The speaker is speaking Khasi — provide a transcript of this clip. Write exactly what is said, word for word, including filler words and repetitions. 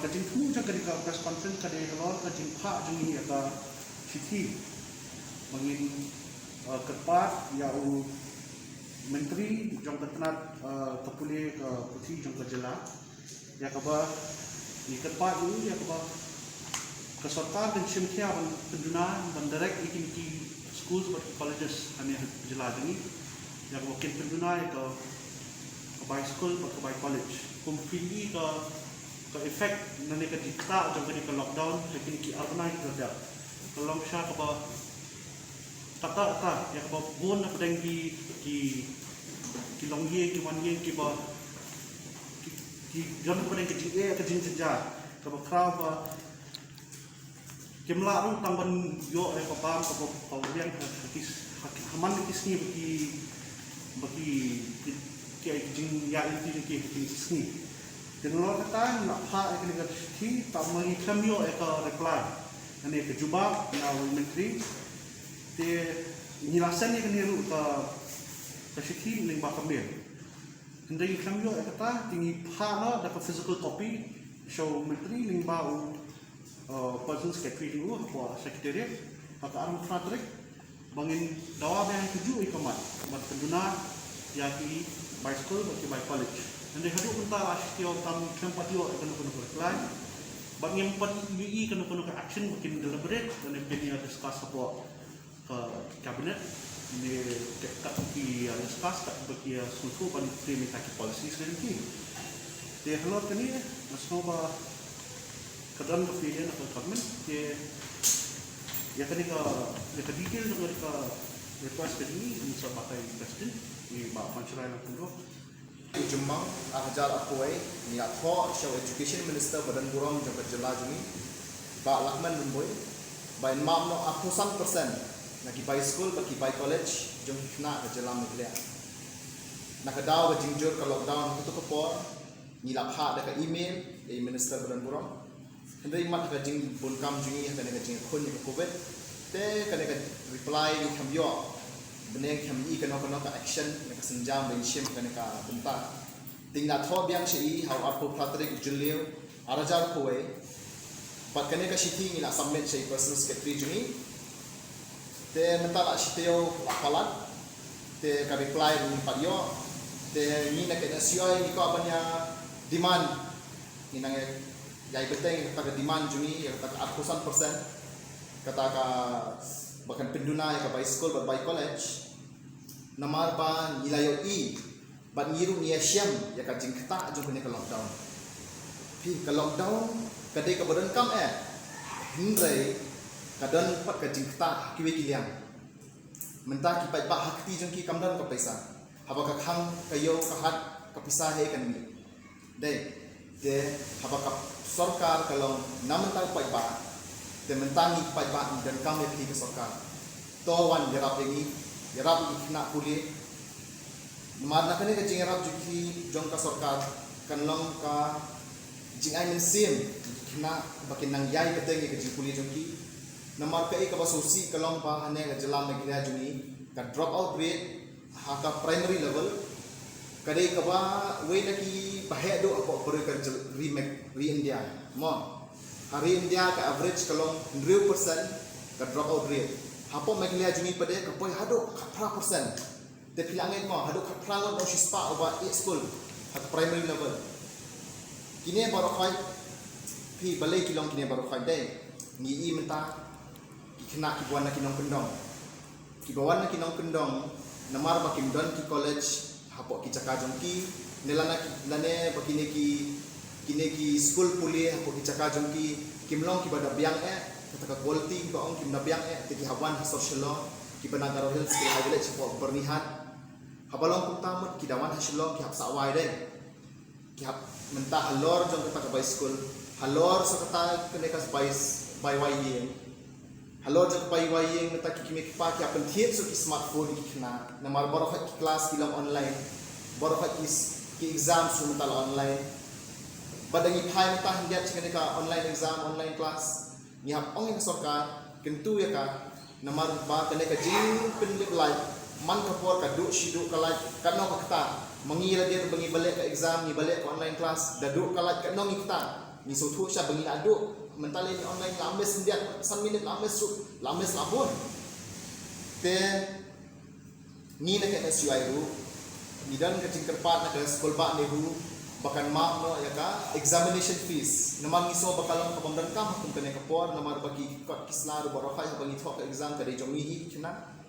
Ka jingthmu jong kane ka press conference ka dei halor ka jingphah jong ngi ïa ka shithi ba ngin, uh, kyrpad ïa u Myntri jong ka tnat, uh, ka pule ka puthi jong ka jylla, ïa kaba ngi kyrpad ïa u ïa kaba ka sorkar kan shim khia ban pynduna, ban direct ïa kine ki schools bad ki colleges hangne ha jylla jong ngi, ïa kaba kin pynduna ïa ka, ka bai school bad ka bai college. Kum phi i ka, ka effect na ne ka jingktah jong kane ka lockdown ha kine ki ar bnai ki la dep, ka long sha kaba kata kata ïa kaba bun na pdeng ki, ki, ki longïing ki wanïing kiba ki, ki don na pdeng ka jingeh ka jingjynjar kaba khraw ba kim lah ruh tang ban ïoh ïa ka bam kaba, kaba liang ha, ha ki, ha ki, ha man ki sngi ba ki, ba ki, ki, ki, ki jingïaid lynti jong ki ha ki sngi. Te nalor kata ngi la phah ïa kane ka shithi, tang ma ngi khlem ïoh ïa ka reply, ane ka jubab na u Myntri. Te ngi la send ïa kane ruh ka, ka shithi lyngba ka mail. Hynrei ngi khlem ïoh ïa kata, te ngi phah noh da ka physical copy sha u Myntri lyngba u, uh, Personal Secretary jong u hapoh Secretariat ha ka arphew phra tarik ba ngin dawa biang kajuh ïa ka mat ban pynduna ïa ki bai school bad ki bai college. Hynrei haduh mynta la shi taïew tam khlem pat ïoh ïa kano kano ka reply bad ngim pat ïohi kano kano ka action ba kin deliberate ban kin ïa discuss hapoh ka cabinet ne kat ba ki ïa discuss, kat ba ki ïa sngewthuh ban frame ïa ki policies lem ki. Te halor kane nga sngew ba ka don ka failure na ka government. Te ïa kane ka, ïa ka detail jong kane ka request ka jong ngi, ngi sa batai President, ngi ba Panchrai Langkundro. Jymmang, ar hajar arphew wei, ngi la thoh sha u Education Minister ba don burom jong ka jylla jong ngi, Bah Lahkmen Rymbui, ba in map noh arphew san percent na ki bai school bad ki bai college jong ki khynnah ka jylla Meghalaya. Na ka daw ka jingjur ka lockdown ha kato ka por, ngi la phah da ka email ïa i Minister ba don burom. Hynrei mat ka jingbun kam jong ngi ha kane ka jingkhun ïa ka covid, te kane ka reply ngi khlem ïoh, bad ngi khlem ïohi kano kano ka action ne ka sienjam ba in shim ha kane ka bynta. Te ngi la thoh biang sha i ha u arphew phra tarik u Jylliew ar hajar arphew wei. Bad kane ka shithi ngi la submit sha i Personal Secretary jong ngi. Te mynta la shi taïew la palat, te ka reply ruh ngim pat ïoh. Te ngi na ka N S U I ngi kwah ban ïa demand, ngi nang ïa, ïai bteng ïa kata ka demand jong ngi, ïa kata ka arphew san percent, kata kaba kan pynduna ïa ka bai school bad bai college. Namar ba ngi la ïohi bad ngi ruh ngi ïashem ïa ka jingktah jong kane ka lockdown. Phi, ka lockdown ka dei kaba donkam eh, hynrei ka don pat ka jingktah ha kiwei ki liang. Mynta ki paidbah ha kti jong ki kam don ka pisa, haba ka khang ka ïew ka hat ka pisa hei kan mih. Dei, te haba ka sorkar ka long na mynta u paidbah, te mynta ngi paidbah ngi donkam ïa phi ka sorkar. To wan ïarap ïa ngi, ïarap ïa ki khynnah pule. Namar na kane ka jingïarap jong phi jong ka sorkar kan long ka jingai mynsiem ïa ki khynnah ba kin nang ïai bteng ïa ka jingpule jong ki. Namar kaei kaba sngewsih ka long ba hane ka jylla Meghalaya jong ngi ka drop out rate ha ka primary level ka dei kaba wei na ki ba heh duh hapoh baroh ka jyl-, ri Meg-, ri India. Mo, ha ri India ka average ka long hynriew percent ka drop out rate. Hapoh Meghalaya jong ngi pat ka poi haduh khatphra percent. Te phi la ngeit mo, haduh khatphra ngut na u shispah uba ïeh skul ha ka primary level. Kine baroh khoit, phi, balei ki long kine baroh khoit? Dei, ngi i mynta ki khynnah kiba wan na ki nongkyndong. Kiba wan na ki nongkyndong namar ba kim don ki college hapoh ki jaka jong ki, ne lane ki, lane ba kine ki, kine ki skul pule hapoh ki jaka jong ki kim long kiba da biang eh, kata ka quality ba ong kim da biang eh, te ki hap wan ha sor Shillong, kiba na Garo Hills, ki High Village hapoh Byrnihat. Haba long kumta mut ki da wan ha Shillong ki hap sah wai dei. Ki hap mynta halor jong kata ka bai skul, halor sa kata kane ka bai, bai wai ïing. Halor jong ka bai wai ïing mynta ki kmie ki kpa ki hap pynthied sa ki smartphone ki khynnah. Namar baroh ki klas ki long online. Baroh ki, ki exam sa mynta la online. Bad da ngi phai mynta hyndiat sha kane ka online exam, online class. Ngi hap ong ïa ka sorkar, kyntu ïa ka, namar ba kane ka jingpynlip light, man ka por ka duh shi duh ka light, katno ka ktah, ma ngi lade ba ngi ba leh ka exam, ngi ba leh ka online class, da duh ka light katno ngi ktah. Ngi sngewthuh sha ba ngi la duh, mynta lei online la miss myndiat san minit, la miss ruh, la miss la bun. Te ngi na ka N S U I ruh ngi don ka jingkyrpad na ka Skulbah NEHU ba kan map noh ïa ka examination fees. Namar ngi sngew ba ka long ka bym donkam ha kum kane ka por, namar ba ki kot ki sla ruh baroh kawei haba ngi thoh ka exam ka dei jong ngi hi khnang.